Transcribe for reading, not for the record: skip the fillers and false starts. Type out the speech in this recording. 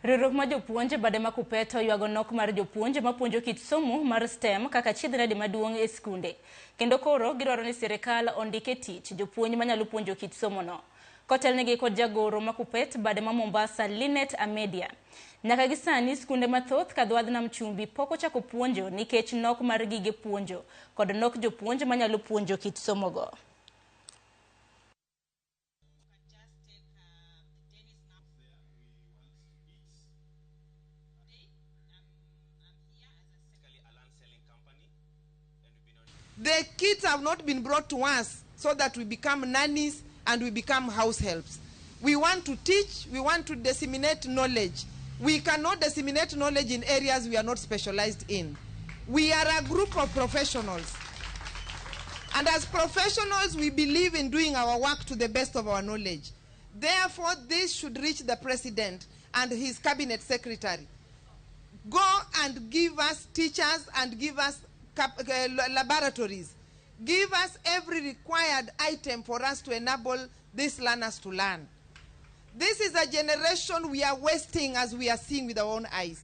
Riwruok mar jopuonj bade ma Kuppet oywago nok mar jopuonj mapuonjo kit somo mar STEM kaka achiedh nade maduong' e skunde. Kendo koro gidwaro ni sirikal ondik e tich jopuonj manyalo puonjo kit somono. Kotelnegi kod jagoro ma Kuppet bade ma Mombasa Linet Amedia. Nyaka gi sani skunde mathoth kadho nam chumbi pok ochako puonjo nikech nok mar gige puonjo kod nok jopuonj manyalo puonjo kit somogo. The kids have not been brought to us so that we become nannies and we become house helps. We want to teach, we want to disseminate knowledge. We cannot disseminate knowledge in areas we are not specialized in. We are a group of professionals. And as professionals, we believe in doing our work to the best of our knowledge. Therefore, this should reach the president and his cabinet secretary. Go and give us teachers and give us laboratories. Give us every required item for us to enable these learners to learn. This is a generation we are wasting as we are seeing with our own eyes.